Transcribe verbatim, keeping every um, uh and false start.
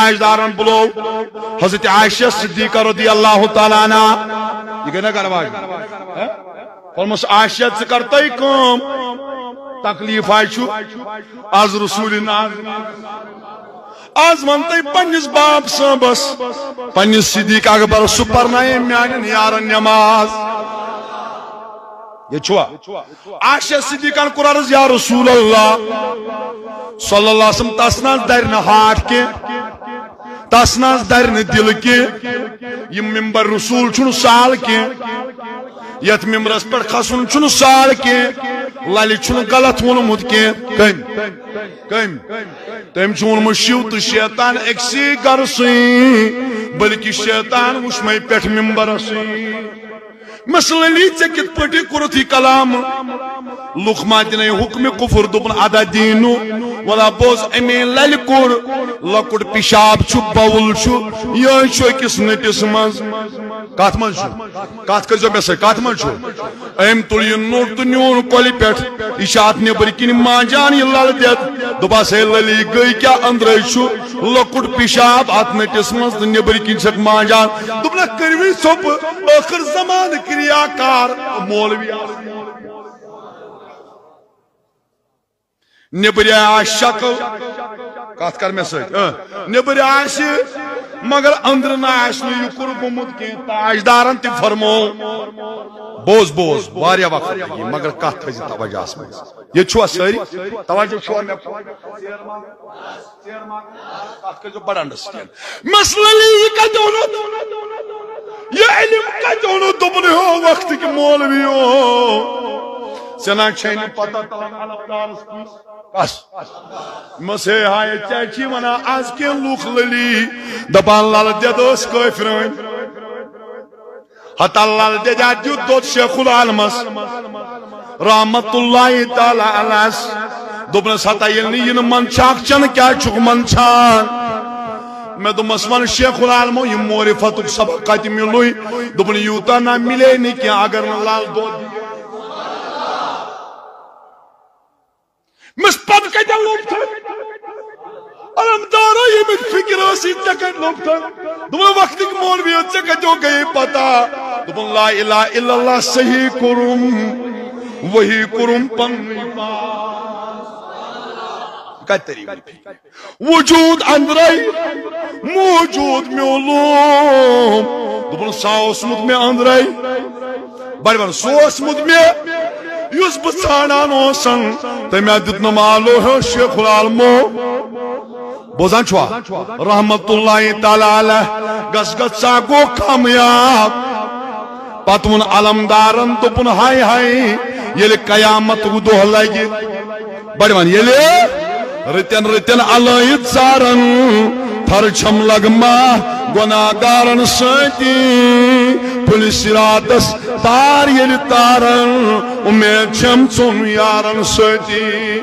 تاجدارن بُلو حضرت عائشہ صدیقہ رضی اللہ تعالیٰ عنہا۔ یہِ گٔے نا گرٕ واجٮ۪ن؟ ہہ؟ فرموس، عائشہ، ژٕ کر تۄہہِ کٲم، تکلیف آے چھُ۔ از رسول ناز، از ون تۄہہِ پننِس باب صٲبس، پننِس صدیق اکبرس، سُہ پرنایے میانٮ۪ن یارن نماز۔ یہِ چھُوا؟ عائشہ صدیقہ ہن کوٚر عرض، یا رسول اللہ صلی اللہ علیہ وسلم، تس نہ حظ درِ نہٕ ہاٹھ کینٛہہ، تس نہ حظ درِ نہٕ دِل کینٛہہ۔ یہِ ممبر رسول چھُنہٕ سہل کینٛہہ، یتھ ممبرس پٮ۪ٹھ کھسُن چھُنہٕ سہل کینٛہہ۔ للہِ چھُنہٕ غلط ووٚنمُت کینٛہہ۔ کٔمۍ؟ کٔمۍ؟ تٔمۍ چھُ ووٚنمُت، شِو تہٕ شیطان أکسٕے گرسٕے، بلکہِ شیطان وُچھ مےٚ پٮ۪ٹھ ممبرسٕے۔ مس للی، ژےٚ کِتھ پٲٹھۍ کوٚرُتھ یہِ کلام؟ لُکھ ما دِنے حُکمِ کُفر، دوٚپُن، ادا دیٖنو۔ ولا بوز، اَمے للہِ کوٚر لۄکُٹ پِشاب چھُ، بول چھُ، یہِ چھُ أکِس نٔٹِس منٛز۔ کتھ منٛز چھُ؟ کتھ کٔرۍزیو مےٚ سۭتۍ، کتھ منٛز چھُ؟ أمۍ تُل یہِ نوٚٹ تہٕ نیوٗن کۄلہِ پٮ۪ٹھ۔ یہِ چھِ اَتھ نیٚبٕرۍ کِنۍ مانجان یہِ لل دٮ۪د۔ دوٚپہَس، ہے للی، گٔے کیٛاہ؟ أنٛدرَے چھُ لۄکُٹ پِشاب اَتھ نٔٹِس منٛز تہٕ نیٚبٕرۍ کِنۍ چھَکھ مانجان۔ دوٚپنَکھ، کٔرِوٕے ژھۄپہٕ، ٲخٕر زمانہٕ کریا کار مولوی آسہِ۔ نیٚبٕرۍ آسہِ شکل، کتھ کر مےٚ سۭتۍ، اۭں، نیٚبٕرۍ آسہِ، مگر أنٛدرٕ نہ آسہِ نہٕ یہِ کُر گوٚمُت کینٛہہ۔ تاجدارن تہِ فرموو، بوز، بوز، واریاہ وقت لگہِ، مگر کتھ تھٲیزِ توجہس منٛز۔ ییٚتہِ چھُوا سٲری؟ توجہ چھُوا مےٚ؟ ژیر ما گٔے؟ ژیر ما گٔے؟ کتھ کٔرۍزیو بڑٕ understand۔ مسلہٕ یہِ کتہِ اوٚنُتھ؟ یہِ علم کتہِ اوٚنُتھ؟ دوٚپُن، ہیو وقتٕکۍ مولویو، ژےٚ نا چھے نہٕ پتہ تلان علمدارس کُس؟ کس؟ مس ہے ہاے، ژےٚ چھی ونان از کینٛہہ لُکھ لٔلی، دپان لل دٮ۪د ٲس کٲفرٲنۍ۔ ہتا لل دٮ۪دِ دیُت دۄد شیخ العالمس رحمت اللہ تعالی علیہس۔ دوٚپنس، ہتا ییٚلہِ نہٕ یِنہٕ منٛدچھاکھ، چٮ۪نہٕ کیٛازِ چھُکھ منٛدچھان؟ مےٚ دوٚپمس، ون شیخ العالمو، یہِ معرفتُک سبق کتہِ مِلُے؟ دوٚپُن، یوٗتاہ نہ مِلے نہٕ کینٛہہ، اگر نہٕ لل دۄد دِیہِ۔ مس پتہٕ کتہِ لوٚب تھن؟ علمدارو، ییٚمِچ فکر ٲس، یہِ ژےٚ کتہِ لوٚب تھن؟ دوٚپُن، وقتٕکۍ مولویو، ژےٚ کتیو گٔیے پتہ؟ دوٚپُن، لا الہ الا اللہ، صحیح کوٚرُم، وحی کوٚرُم پننُے پان۔ کتہِ تری وۄنۍ فکر؟ وجود اندرے موجود میولوم۔ دوٚپُن، سا اوسمُت مےٚ اندرے۔ بڑِ ون، سُہ اوسمُت مےٚ یُس بہٕ ژھانڈان اوسن، تہٕ مےٚ دیُت نہٕ معلوم ہیوٚو شیخ العالمو۔ بوزان چھُوا؟ رحمت اللہ تعالی علیہ، گژھ گژھ ژا گوٚو کامیاب۔ پتہٕ ووٚن علمدارن، دوٚپُن، ہاے ہاے، ییٚلہِ قیامتُک دۄہ لگہِ، بڑِ ون، ییٚلہِ رٕتٮ۪ن رٕتٮ۪ن علٲیِد ژارن، تھر چھم لگما گۄناہ گارن سۭتی، پُلہِ صراطس تار ییٚلہِ تارن، اُمید چھم ژوٚن یارن سۭتی۔